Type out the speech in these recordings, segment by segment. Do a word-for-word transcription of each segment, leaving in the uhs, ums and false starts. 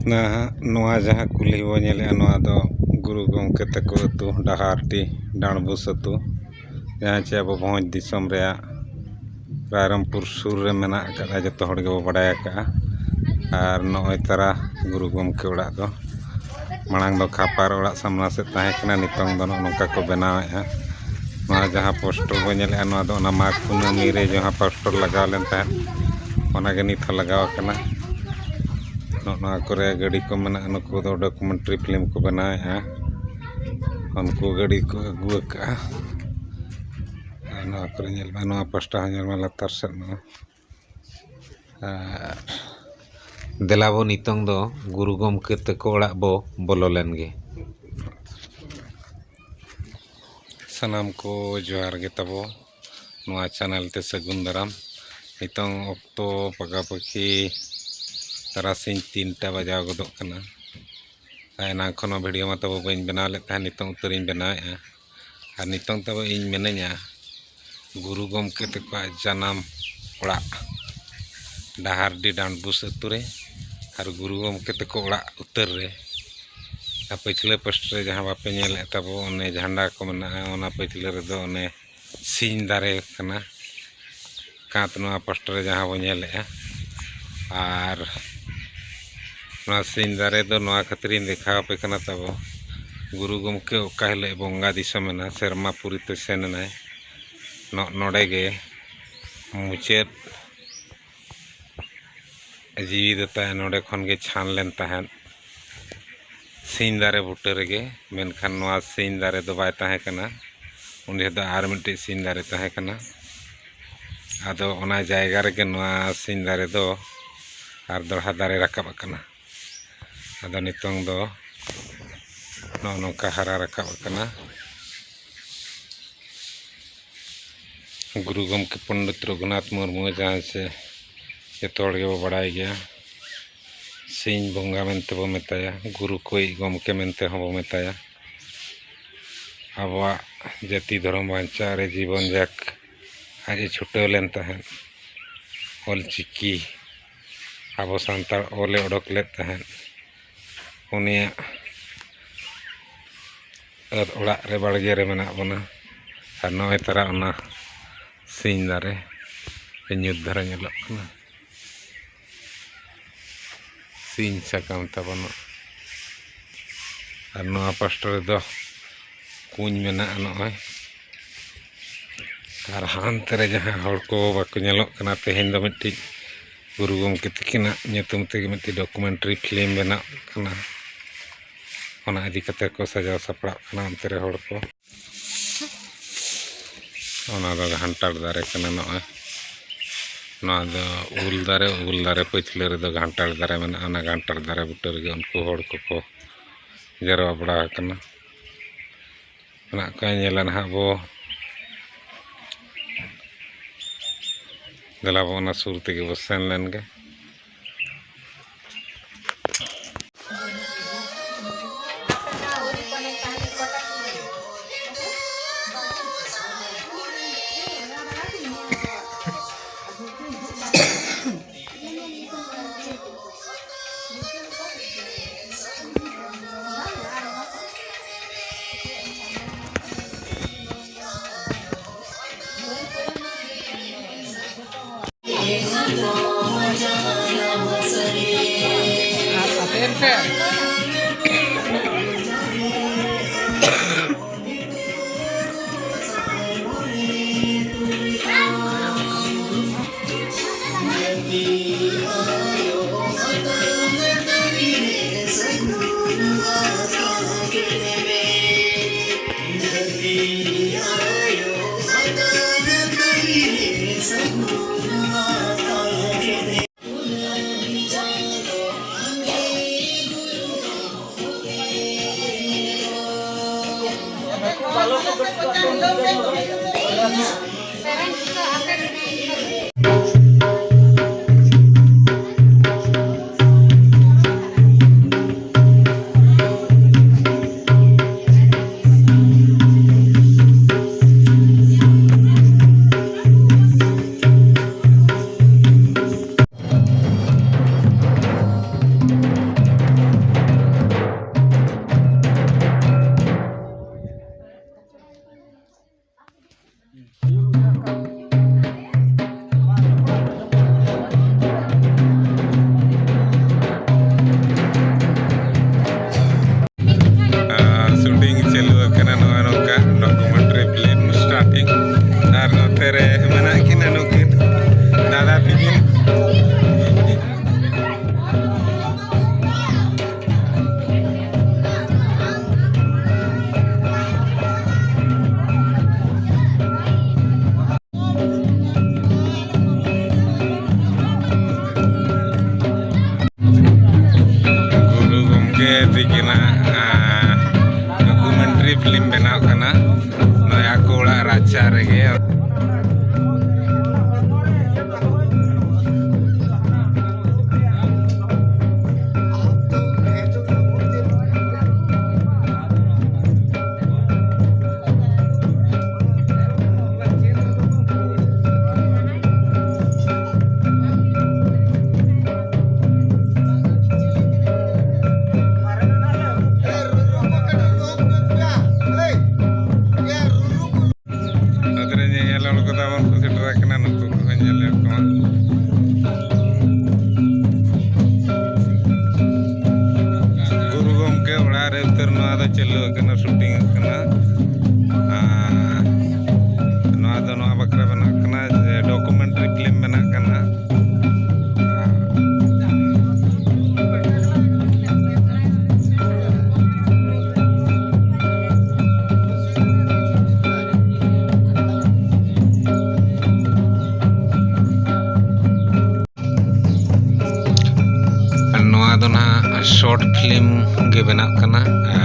ᱱᱟᱦᱟᱜ ᱱᱚᱣᱟ ᱡᱟᱦᱟᱸ ᱠᱩᱞᱦᱤ ᱵᱚ ᱧᱮᱞᱮᱜᱼᱟ, ᱱᱚᱣᱟ ᱫᱚ ᱜᱩᱨᱩ ᱜᱚᱢᱠᱮ ᱛᱟᱠᱚ ᱟᱹᱛᱩ, ᱰᱟᱦᱟᱨᱰᱤ ᱰᱟᱸᱰᱵᱩᱥ ᱟᱹᱛᱩ, ᱡᱟᱦᱟᱸ ᱪᱮ ᱟᱵᱚ ᱵᱷᱚᱸᱡᱽ ᱫᱤᱥᱚᱢ ᱨᱮᱭᱟᱜ ᱨᱟᱭᱨᱚᱝᱯᱩᱨ ᱥᱩᱨ ᱨᱮ ᱢᱮᱱᱟᱜ ᱟᱠᱟᱫᱼᱟ, ᱡᱚᱛᱚ ᱦᱚᱲ ᱜᱮᱵᱚ ᱵᱟᱰᱟᱭ ᱟᱠᱟᱫᱼᱟ᱾ ᱟᱨ ᱱᱚᱜᱼᱚᱭ ᱛᱟᱨᱟ ᱜᱩᱨᱩ ᱜᱚᱢᱠᱮ ᱚᱲᱟᱜ ᱫᱚ ᱢᱟᱲᱟᱝ ᱫᱚ ᱠᱷᱟᱯᱟᱨ ᱚᱲᱟᱜ ᱥᱟᱢᱱᱟ ᱥᱮᱫ ᱛᱟᱦᱮᱸ ᱠᱟᱱᱟ, ᱱᱤᱛᱚᱝ ᱫᱚ ᱱᱚᱜᱼᱚ ᱱᱚᱝᱠᱟ ᱠᱚ ᱵᱮᱱᱟᱣᱮᱫᱼᱟ᱾ ᱱᱚᱣᱟ ᱡᱟᱦᱟᱸ ᱯᱳᱥᱴᱚᱨ ᱵᱚ ᱧᱮᱞᱮᱫᱼᱟ, ᱱᱚᱣᱟ ᱫᱚ ᱚᱱᱟ ᱢᱟᱜᱽ ᱠᱩᱱᱟᱹᱢᱤ ᱨᱮ ᱡᱟᱦᱟᱸ ᱯᱳᱥᱴᱚᱨ ᱞᱟᱜᱟᱣ ᱞᱮᱱ ᱛᱟᱦᱮᱸᱫ, ᱚᱱᱟ ᱜᱮ ᱱᱤᱛ ᱦᱚᱸ ᱞᱟᱜᱟᱣ ᱟᱠᱟᱱᱟ᱾ ᱱᱚᱜᱼᱚ ᱱᱚᱣᱟ ᱠᱚᱨᱮ ᱜᱟᱹᱰᱤ ᱠᱚ ᱢᱮᱱᱟᱜᱼᱟ, ᱱᱩᱠᱩ ᱫᱚ ᱰᱚᱠᱩᱢᱮᱱᱴᱨᱤ ᱯᱷᱤᱞᱢ ᱠᱚ ᱵᱮᱱᱟᱣᱮᱫᱼᱟ᱾ ᱩᱱᱠᱩ ᱜᱟᱹᱰᱤ ᱠᱚ ᱟᱹᱜᱩ ᱟᱠᱟᱫᱼᱟ᱾ ᱟᱨ ᱱᱚᱣᱟ ᱠᱚᱨᱮ ᱧᱮᱞ ᱢᱮ, ᱱᱚᱣᱟ ᱯᱟᱥᱴᱟ ᱦᱚᱸ ᱧᱮᱞ ᱢᱮ, ᱞᱟᱛᱟᱨ ᱥᱮᱫ ᱱᱚᱜᱼᱚᱭ᱾ ᱟᱨ ᱫᱮᱞᱟ ᱵᱚ ᱱᱤᱛᱚᱝ ᱫᱚ ᱜᱩᱨᱩ ᱜᱚᱢᱠᱮ ᱛᱟᱠᱚ ᱚᱲᱟᱜ ᱵᱚ ᱵᱚᱞᱚ ᱞᱮᱱ ᱜᱮ᱾ ᱥᱟᱱᱟᱢ ᱠᱚ ᱡᱚᱦᱟᱨ ᱜᱮ ᱛᱟᱵᱚ, ᱱᱚᱣᱟ ᱪᱮᱱᱮᱞ ᱛᱮ ᱥᱟᱹᱜᱩᱱ ᱫᱟᱨᱟᱢ᱾ ᱱᱤᱛᱚᱝ ᱚᱠᱛᱚ ᱯᱟᱠᱟ ᱯᱟᱠᱤ ᱛᱟᱨᱟᱥᱤᱧ ᱛᱤᱱᱴᱟ ᱵᱟᱡᱟᱣ ᱜᱚᱫᱚᱜ ᱠᱟᱱᱟ᱾ ᱟᱨ ᱮᱱᱟᱝ ᱠᱷᱚᱱ ᱦᱚᱸ ᱵᱷᱤᱰᱤᱭᱳ ᱢᱟ ᱛᱟᱵᱚ ᱵᱟᱹᱧ ᱵᱮᱱᱟᱣ ᱞᱮᱫ ᱛᱟᱦᱮᱸᱫ, ᱱᱤᱛᱚᱝ ᱩᱛᱟᱹᱨᱤᱧ ᱵᱮᱱᱟᱣᱮᱫᱼᱟ᱾ ᱟᱨ ᱱᱤᱛᱚᱝ ᱛᱟᱵᱚ ᱤᱧ ᱢᱮᱱᱟᱹᱧᱟ ᱜᱩᱨᱩ ᱜᱚᱢᱠᱮ ᱛᱟᱠᱚᱣᱟᱜ ᱡᱟᱱᱟᱢ ᱚᱲᱟᱜ ᱰᱟᱦᱟᱨᱰᱤ ᱰᱟᱸᱰᱵᱩᱥ ᱟᱹᱛᱩ ᱨᱮ, ᱟᱨ ᱜᱩᱨᱩ ᱜᱚᱢᱠᱮ ᱛᱟᱠᱚ ᱚᱲᱟᱜ ᱩᱛᱟᱹᱨ ᱨᱮ, ᱟᱨ ᱯᱟᱹᱪᱷᱞᱟᱹ ᱯᱟᱥᱴᱟ ᱨᱮ ᱡᱟᱦᱟᱸ ᱵᱟᱯᱮ ᱧᱮᱞᱮᱫ ᱛᱟᱵᱚ, ᱚᱱᱮ ᱡᱷᱟᱱᱰᱟ ᱠᱚ ᱢᱮᱱᱟᱜᱼᱟ, ᱚᱱᱟ ᱯᱟᱹᱪᱷᱞᱟᱹ ᱨᱮᱫᱚ ᱚᱱᱮ ᱥᱤᱧ ᱫᱟᱨᱮ ᱠᱟᱱᱟ᱾ ᱠᱟᱸᱛ ᱱᱚᱣᱟ ᱯᱟᱥᱴᱟ ᱨᱮ ᱡᱟᱦᱟᱸ ᱵᱚ ᱧᱮᱞᱮᱫᱼᱟ, ᱟᱨ ᱱᱚᱣᱟ ᱥᱤᱧ ᱫᱟᱨᱮ ᱫᱚ ᱱᱚᱣᱟ ᱠᱷᱟᱹᱛᱤᱨᱤᱧ ᱫᱮᱠᱷᱟᱣ ᱟᱯᱮ ᱠᱟᱱᱟ ᱛᱟᱵᱚ, ᱜᱩᱨᱩ ᱜᱚᱢᱠᱮ ᱚᱠᱟ ᱦᱤᱞᱳᱜ ᱵᱚᱸᱜᱟ ᱫᱤᱥᱚᱢ ᱮᱱᱟ, ᱥᱮᱨᱢᱟ ᱯᱩᱨᱤ ᱛᱮ ᱥᱮᱱ ᱮᱱᱟᱭ, ᱱᱚ-, ᱱᱚᱰᱮ ᱜᱮ ᱢᱩᱪᱟᱹᱫ ᱡᱤᱣᱤ ᱫᱚ ᱛᱟᱭ ᱱᱚᱰᱮ ᱠᱷᱚᱱ ᱜᱮ ᱪᱷᱟᱱ ᱞᱮᱱ ᱛᱟᱦᱮᱸᱫ, ᱥᱤᱧ ᱫᱟᱨᱮ ᱵᱩᱴᱟᱹ ᱨᱮᱜᱮ᱾ ᱢᱮᱱᱠᱷᱟᱱ ᱱᱚᱣᱟ ᱥᱤᱧ ᱫᱟᱨᱮ ᱫᱚ ᱵᱟᱭ ᱛᱟᱦᱮᱸ ᱠᱟᱱᱟ, ᱩᱱ ᱡᱚᱦᱚᱜ ᱫᱚ ᱟᱨ ᱢᱤᱫᱴᱤᱡ ᱥᱤᱧ ᱫᱟᱨᱮ ᱛᱟᱦᱮᱸ ᱠᱟᱱᱟ᱾ ᱟᱫᱚ ᱚᱱᱟ ᱡᱟᱭᱜᱟ ᱨᱮᱜᱮ ᱱᱚᱣᱟ ᱥᱤᱧ ᱫᱟᱨᱮ ᱫᱚ ᱟᱨ ᱫᱚᱲᱦᱟ ᱫᱟᱨᱮ ᱨᱟᱠᱟᱵ ᱟᱠᱟᱱᱟ᱾ ᱟᱫᱚ ᱱᱤᱛᱚᱝ ᱫᱚ ᱱᱚᱜᱼᱚ ᱱᱚᱝᱠᱟ ᱦᱟᱨᱟ ᱨᱟᱠᱟᱵ ᱟᱠᱟᱱᱟ᱾ ᱜᱩᱨᱩ ᱜᱚᱢᱠᱮ ᱯᱚᱱᱰᱤᱛ ᱨᱚᱜᱷᱩᱱᱟᱛᱷ ᱢᱩᱨᱢᱩ, ᱡᱟᱦᱟᱸᱭ ᱥᱮ ᱡᱚᱛᱚ ᱦᱚᱲ ᱜᱮᱵᱚ ᱵᱟᱲᱟᱭ ᱜᱮᱭᱟ, ᱥᱤᱧ ᱵᱚᱸᱜᱟ ᱢᱮᱱᱛᱮ ᱵᱚ ᱢᱮᱛᱟᱭᱟ, ᱜᱩᱨᱩ ᱠᱚᱭᱤᱡ ᱜᱚᱢᱠᱮ ᱢᱮᱱᱛᱮ ᱦᱚᱸᱵᱚ ᱢᱮᱛᱟᱭᱟ᱾ ᱟᱵᱚᱣᱟᱜ ᱡᱟᱹᱛᱤ ᱫᱷᱚᱨᱚᱢ ᱵᱟᱧᱪᱟᱣ ᱨᱮ ᱡᱤᱵᱚᱱ ᱡᱟᱠ ᱟᱡ ᱮ ᱪᱷᱩᱴᱟᱹᱣ ᱞᱮᱱ ᱛᱟᱦᱮᱸᱫ᱾ ᱚᱞ ᱪᱤᱠᱤ ᱟᱵᱚ ᱥᱟᱱᱛᱟᱲ ᱚᱞᱮ ᱚᱰᱚᱠ ᱞᱮᱫ ᱛᱟᱦᱮᱸᱫ᱾ ᱩᱱᱤᱭᱟᱜ ᱚᱲᱟᱜ ᱨᱮ, ᱵᱟᱲᱜᱮ ᱨᱮ ᱢᱮᱱᱟᱜ ᱵᱚᱱᱟ᱾ ᱟᱨ ᱱᱚᱜᱼᱚᱭ ᱛᱟᱨᱟ ᱚᱱᱟ ᱥᱤᱧ ᱫᱟᱨᱮ ᱧᱩᱛ ᱫᱷᱟᱨᱟ ᱧᱮᱞᱚᱜ ᱠᱟᱱᱟ, ᱥᱤᱧ ᱥᱟᱠᱟᱢ ᱛᱟᱵᱚᱱ᱾ ᱟᱨ ᱱᱚᱣᱟ ᱯᱟᱥᱴᱟ ᱨᱮᱫᱚ ᱠᱩᱧ ᱢᱮᱱᱟᱜᱼᱟ ᱱᱚᱜᱼᱚᱭ᱾ ᱟᱨ ᱦᱟᱱᱛᱮ ᱨᱮ ᱡᱟᱦᱟᱸ ᱦᱚᱲ ᱠᱚ ᱵᱟᱠᱚ ᱧᱮᱞᱚᱜ ᱠᱟᱱᱟ, ᱛᱮᱦᱮᱧ ᱫᱚ ᱢᱤᱫᱴᱤᱡ ᱜᱩᱨᱩ ᱜᱚᱢᱠᱮ ᱛᱤᱠᱤᱱᱟᱜ ᱧᱩᱛᱩᱢ ᱛᱮᱜᱮ ᱢᱤᱫᱴᱤᱡ ᱰᱚᱠᱩᱢᱮᱱᱴᱟᱨᱤ ᱯᱷᱤᱞᱢ ᱵᱮᱱᱟᱜ ᱠᱟᱱᱟ᱾ ᱚᱱᱟ ᱤᱫᱤ ᱠᱟᱛᱮ ᱠᱚ ᱥᱟᱡᱟᱣ ᱥᱟᱯᱲᱟᱜ ᱠᱟᱱᱟ ᱚᱱᱛᱮ ᱨᱮ ᱦᱚᱲ ᱠᱚ᱾ ᱚᱱᱟ ᱫᱚ ᱜᱷᱟᱱᱴᱟᱲ ᱫᱟᱨᱮ ᱠᱟᱱᱟ ᱱᱚᱜᱼᱚᱭ᱾ ᱱᱚᱣᱟ ᱫᱚ ᱩᱞ ᱫᱟᱨᱮ, ᱩᱞ ᱫᱟᱨᱮ ᱯᱟᱹᱪᱷᱞᱟᱹ ᱨᱮᱫᱚ ᱜᱷᱟᱱᱴᱟᱲ ᱫᱟᱨᱮ ᱢᱮᱱᱟᱜᱼᱟ᱾ ᱚᱱᱟ ᱜᱷᱟᱱᱴᱟᱲ ᱫᱟᱨᱮ ᱵᱩᱴᱟᱹ ᱨᱮᱜᱮ ᱩᱱᱠᱩ ᱦᱚᱲ ᱠᱚᱠᱚ ᱡᱟᱨᱣᱟ ᱵᱟᱲᱟ ᱟᱠᱟᱱᱟ᱾ ᱢᱮᱱᱟᱜ ᱠᱚᱣᱟ, ᱧᱮᱞᱟ ᱱᱟᱦᱟᱜ ᱵᱚ᱾ ᱫᱮᱞᱟ ᱵᱚ ᱚᱱᱟ ᱥᱩᱨ ᱛᱮᱜᱮ ᱵᱚ ᱥᱮᱱ ᱞᱮᱱ ᱜᱮ᱾ ᱪᱟᱹᱞᱩ ᱟᱠᱟᱱᱟ, ᱥᱩᱴᱤᱝ ᱚᱜ ᱠᱟᱱᱟ᱾ ᱟᱨ ᱱᱚᱣᱟ ᱫᱚ ᱱᱚᱣᱟ ᱵᱟᱠᱷᱨᱟ ᱵᱮᱱᱟᱜ ᱠᱟᱱᱟ ᱡᱮ ᱰᱚᱠᱩᱢᱮᱱᱴᱟᱨᱤ ᱯᱷᱤᱞᱢ ᱵᱮᱱᱟᱜ ᱠᱟᱱᱟ᱾ ᱟᱨ ᱱᱚᱣᱟ ᱫᱚ ᱱᱟᱦᱟᱜ ᱥᱚᱨᱴ ᱯᱷᱤᱞᱢ ᱜᱮ ᱵᱮᱱᱟᱜ ᱠᱟᱱᱟ᱾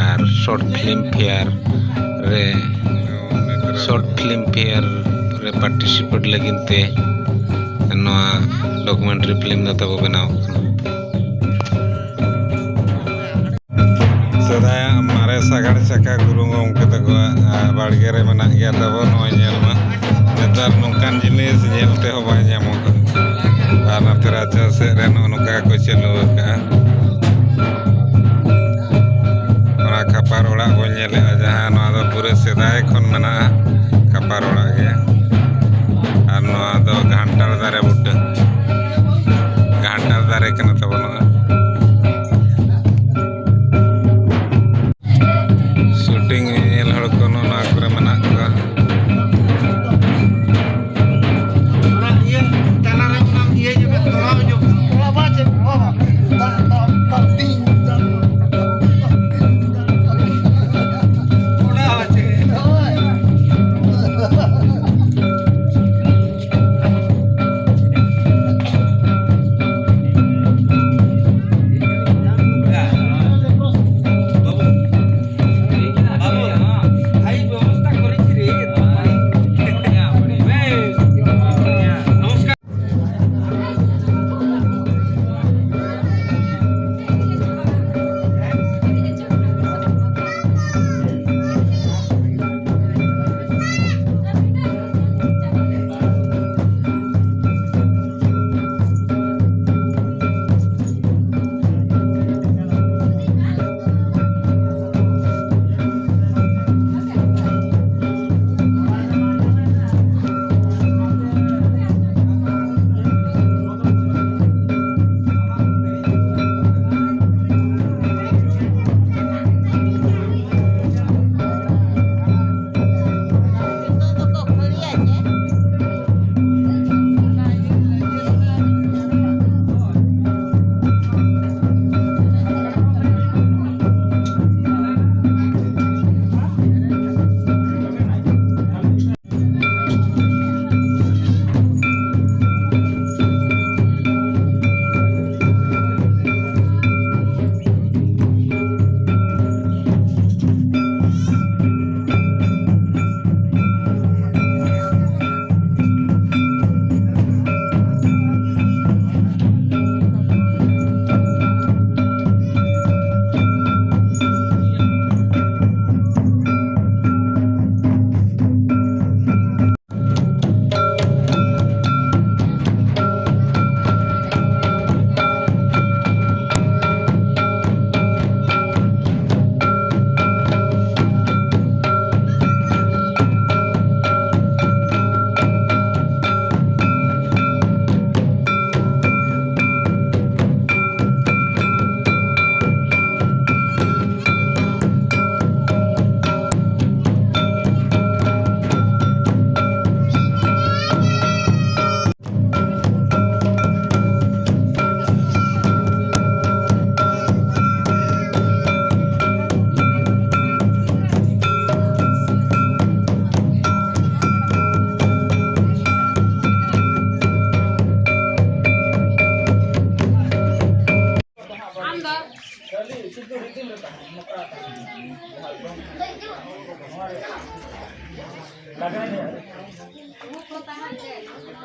ᱟᱨ ᱥᱚᱨᱴ ᱯᱷᱤᱞᱢ ᱯᱷᱮᱭᱟᱨ ᱨᱮ, ᱥᱚᱨᱴ ᱯᱷᱤᱞᱢ ᱯᱷᱮᱭᱟᱨ ᱨᱮ ᱯᱟᱨᱴᱤᱥᱤᱯᱮᱴ ᱞᱟᱹᱜᱤᱫ ᱛᱮ ᱱᱚᱣᱟ ᱰᱚᱠᱩᱢᱮᱱᱴᱟᱨᱤ ᱯᱷᱤᱞᱢ ᱫᱚ ᱛᱟᱵᱚ ᱵᱮᱱᱟᱣ ᱠᱟᱱᱟ᱾ ᱥᱮᱫᱟᱭᱟᱜ ᱢᱟᱨᱮ ᱥᱟᱜᱟᱲ ᱪᱟᱠᱟ ᱜᱩᱨᱩ ᱜᱚᱢᱠᱮ ᱛᱟᱠᱚᱣᱟᱜ, ᱟᱨ, ᱵᱟᱲᱜᱮ ᱨᱮ ᱢᱮᱱᱟᱜ ᱜᱮᱭᱟ ᱛᱟᱵᱚ᱾ ᱱᱚᱜᱼᱚᱭ ᱧᱮᱞ ᱢᱟ, ᱱᱮᱛᱟᱨ ᱱᱚᱝᱠᱟᱱ ᱡᱤᱱᱤᱥ ᱧᱮᱞ ᱛᱮᱦᱚᱸ ᱵᱟᱭ ᱧᱟᱢᱚᱜᱼᱟ᱾ ᱟᱨ ᱱᱚᱛᱮ ᱨᱟᱪᱟ ᱥᱮᱫ ᱨᱮ ᱱᱚᱜᱼᱚ ᱱᱚᱝᱠᱟ ᱠᱚ ᱪᱟᱹᱞᱩ ᱟᱠᱟᱫᱼᱟ᱾ ᱚᱱᱟ ᱠᱷᱟᱯᱟᱨ ᱚᱲᱟᱜ ᱵᱚᱱ ᱧᱮᱞᱮᱫᱼᱟ, ᱡᱟᱦᱟᱸ ᱱᱚᱣᱟ ᱫᱚ ᱯᱩᱨᱟᱹ ᱥᱮᱫᱟᱭ ᱠᱷᱚᱱ ᱢᱮᱱᱟᱜᱼᱟ, ᱠᱷᱟᱯᱟᱨ ᱚᱲᱟᱜ ᱜᱮ᱾ ᱟᱨ ᱱᱚᱣᱟ ᱫᱚ ᱜᱷᱟᱱᱴᱟᱲ ᱫᱟᱨᱮ ᱵᱩᱴᱟᱹ, ᱜᱷᱟᱱᱴᱟᱲ ᱫᱟᱨᱮ ᱠᱟᱱᱟ ᱛᱟᱵᱚᱱᱟ᱾ ᱥᱩᱴᱤᱝ ᱧᱮᱧᱮᱞ ᱦᱚᱲ ᱠᱚ ᱱᱚᱣᱟ ᱠᱚᱨᱮ ᱢᱮᱱᱟᱜ ᱠᱚᱣᱟ᱾ ᱚᱱᱟ ᱤᱭᱟᱹ ᱛᱟᱞᱟ ᱨᱮ ᱚᱱᱟ ᱤᱭᱟᱹ ᱧᱚᱜ ᱛᱚᱲᱟᱣ ᱧᱚᱜ᱾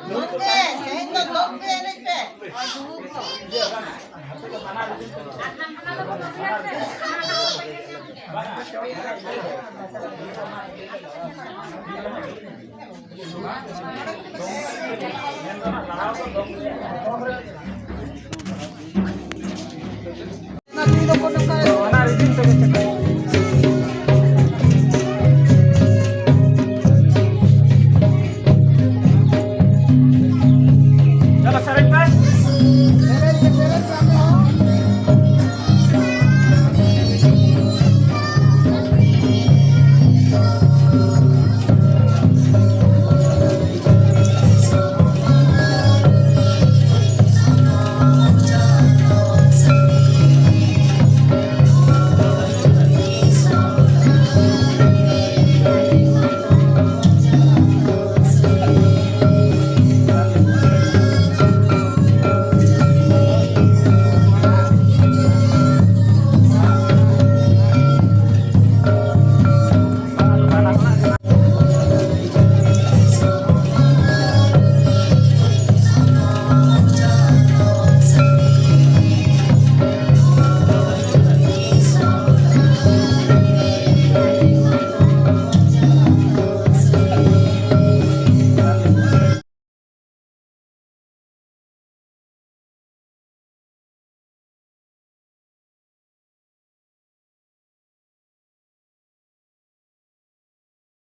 ᱜᱚᱢᱠᱮ, ᱛᱮᱦᱮᱧ ᱫᱚ ᱫᱚᱝ ᱯᱮ ᱮᱱᱮᱡ ᱯᱮ᱾